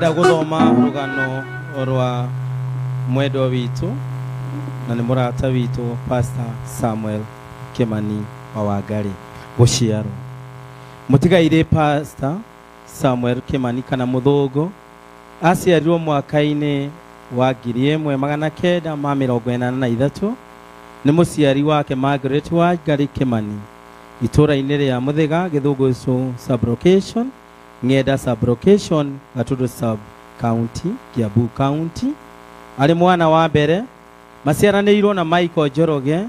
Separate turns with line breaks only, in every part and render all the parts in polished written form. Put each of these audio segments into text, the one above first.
Ndĩrenda gũthoma rũgano rwa mwendwa witũ na nĩ mũrata witũ Pastor Samuel Kimani wa Wangari gũciarwo. Mũtigairĩ Pastor Samuel Kimani kana Mũthũngũ aciarirwo mwaka-inĩ wa 1983 nĩ mũciari wake Margaret Wangari Kimani itũũra-inĩ rĩa Mũthĩga, Gĩthũngũcũ sub-location, Ng'enda sub-location, Gatundu sub-county, Kiambu County. Arĩ mwana wa mbere maciaranĩirwo na Michael Njoroge,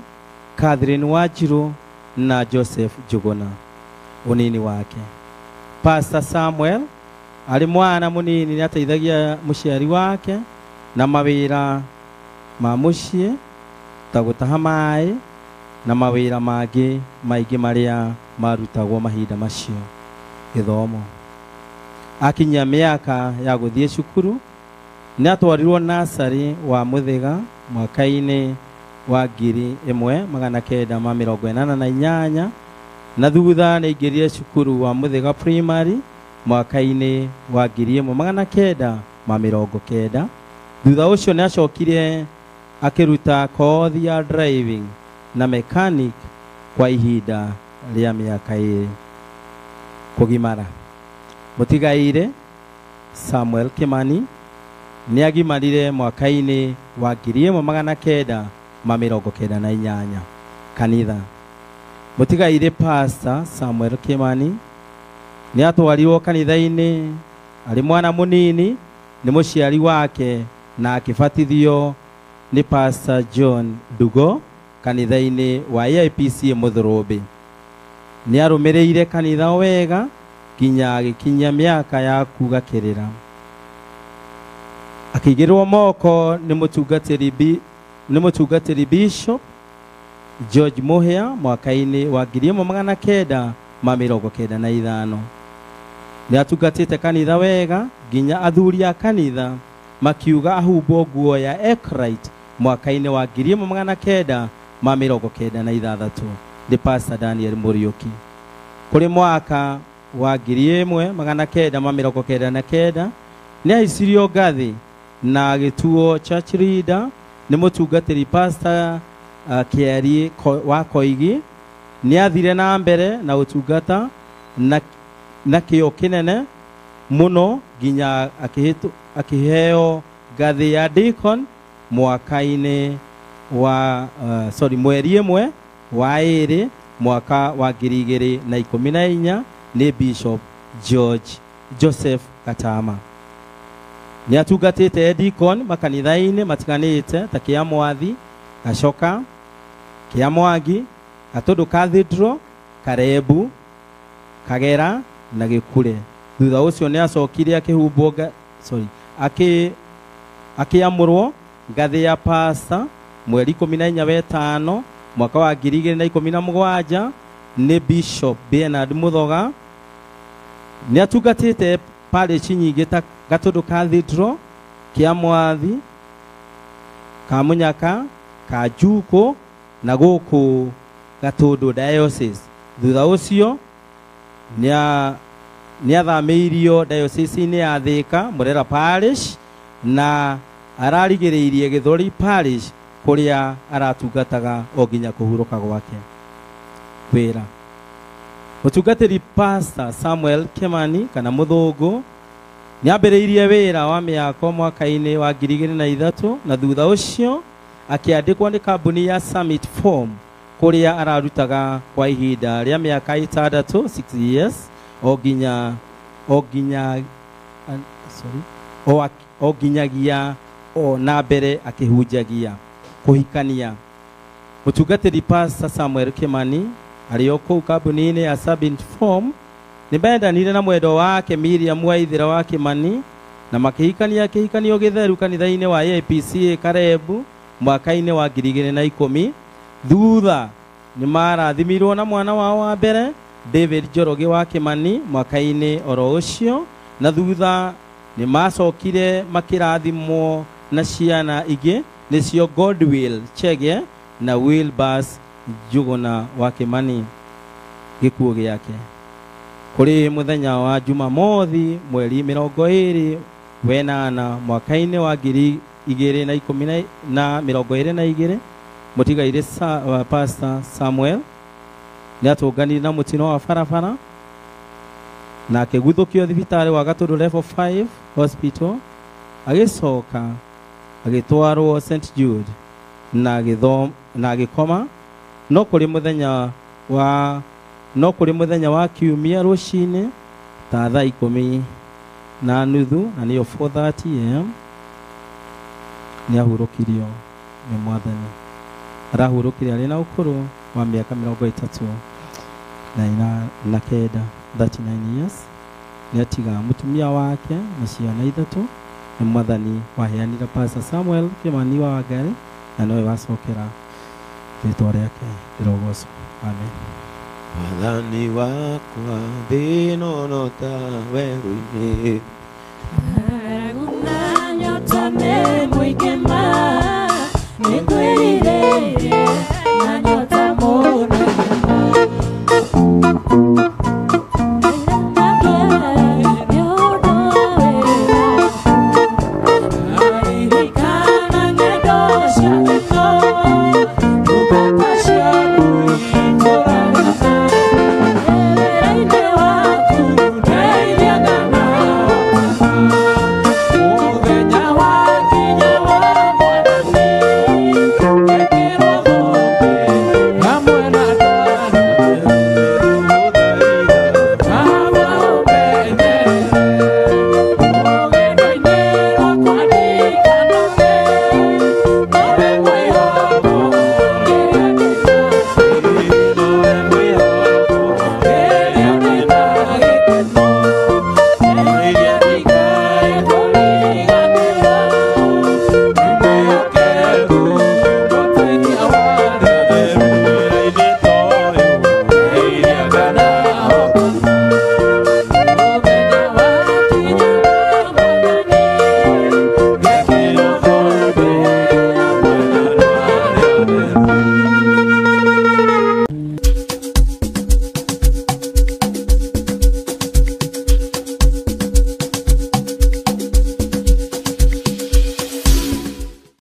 Catherine Wanjiru na Joseph Njuguna. Ũnini wake Pastor Samuel arĩ mwana mũnini nĩ ateithagia mũciari wake na mawĩra ma mũciĩ ta gũtaha maĩ na mawĩra mangĩ maingĩ marĩa marutagwo mahinda macio. Gĩthomo akinyia mĩaka ya gũthiĩ cukuru nĩ atwarirwo nasarĩ wa Mũthĩga mwaka-inĩ wa 1988 na thutha nĩ aingĩrire cukuru wa Mũthĩga Primary mwaka-inĩ wa 1990. Thutha ũcio nĩ acokire akĩruta kothi ya driving na mechanic kwa ihinda rĩa mĩaka 2. Kũgimara mũtigaire Samuel Kimani nĩ agimarire mwaka-inĩ wa 1998. Kanitha mũtigaire Pastor Samuel Kimani nĩ atwarirwo kanitha-inĩ arĩ mwana mũnini nĩ mũciari wake na akĩbatithio nĩ Pastor John Dugo kanitha-inĩ wa AIPC Mũthũrũmbĩ. Nĩ arũmĩrĩire kanitha wega nginya agĩkinyia mĩaka ya kuga kĩrĩra. Akĩigĩrwo moko nĩ mũtungatĩri Bishop George Muhia mwaka-inĩ wa 1995. Nĩ atungatĩte kanitha wega nginya athuri a kanitha makiuga ahumbwo nguo ya Ekrite mwaka-inĩ wa 1996 nĩ Pastor Daniel Muriuki. Kũrĩ mwaka wa 1999 nĩ aicirio ngathĩ na agĩtuo church leader nĩ mũtungatĩri Pastor Kĩari wa Koigi. Nĩ athire na mbere na ũtungata na kĩo kĩnene mũno nginya akĩheo ngathĩ ya deacon mwaka-inĩ wa mweri 1 wa 2 mwaka wa 2014 nĩ Bishop George Joseph Katama. Nĩ atungatĩte deacon makanitha-inĩ matiganĩte ta kĩa Mwathi, Gacoka, kĩa Mwangi, Gatundu Cathedral, Karebu, Kagera na Gĩkure. Thutha ũcio nĩ acokire akĩhumbwo akĩamũrwo ngathĩ ya pastor mweri 14 wa 5 mwaka wa 2017 nĩ Bishop Bernard Muthoga. Nĩ atungatĩte parish nyingĩ ta Gatundu Cathedral, kĩa Mwathi, Kamunyaka, Kajuko na gũkũ Gatundu Diocese. Thutha ũcio nĩ athamĩirio diocese-inĩ ya Thika, Murera Parish, na ararigĩrĩirie Gĩthũri Parish kũrĩa aratungataga o nginya kũhurũka gwake. Wĩra mũtungatĩri Pastor Samuel Kimani kana Mũthũngũ nĩ ambĩrĩirie wĩra wa mĩako mwaka-inĩ wa 2003 na thutha ũcio akĩandĩkwo nĩ kambuni ya Summit Form kũrĩa ararutaga kwa ihinda rĩa mĩaka 6 6 years o nginyagia o na mbere akĩhunjagia. Kũhikania mũtungatĩri Pastor Samuel Kimani arĩ o kũu kambuni-inĩ ya Summit Form nĩ mendanire na mwendwa wake Miriam Waithera wa Kimani na makĩhikania kĩhikanio gĩtheru kanitha-inĩ wa AIPCA Karebu mwaka-inĩ wa 2010. Thutha nĩ marathimirwo na mwana wao wa mbere David Njoroge wa Kimani mwaka-inĩ oro ũcio, na thutha nĩ macokire makĩrathimwo na ciana ingĩ nĩcio Godwill Chege na Wilbas Njuguna wa Kimani. Gĩkuũ gĩake kũrĩ mũthenya wa Jumamothi mweri 20 wenana mwaka-inĩ wa 2022 mũtigairĩ Pastor Samuel nĩ atũnganire na mũtino wa barabara na akĩguthũkio thibitarĩ wa Gatũndũ Level 5 Hospital, agĩcoka agĩtwarwo St Jude na agĩkoma. No kũrĩ mũthenya wa kiumia rũcinĩ ta thaa 10:30 na nĩyo 4:30 am nĩ ahurũkirio nĩ Mwathani. Arahurũkire arĩ na ũkũrũ wa mĩaka 39, 39 years. Nĩ atiga mũtumia wake na ciana 3. Nĩ Mwathani waheanire Pastor Samuel Kimani wa Wangari na nowe wacokera rĩtwa rĩake rĩrogocwo. Amen.
Mwathani wakwa thĩ ĩno no ta werũ-inĩ,
ng'aragu na nyota nĩ mũingĩ ma, nĩngwĩrirĩirie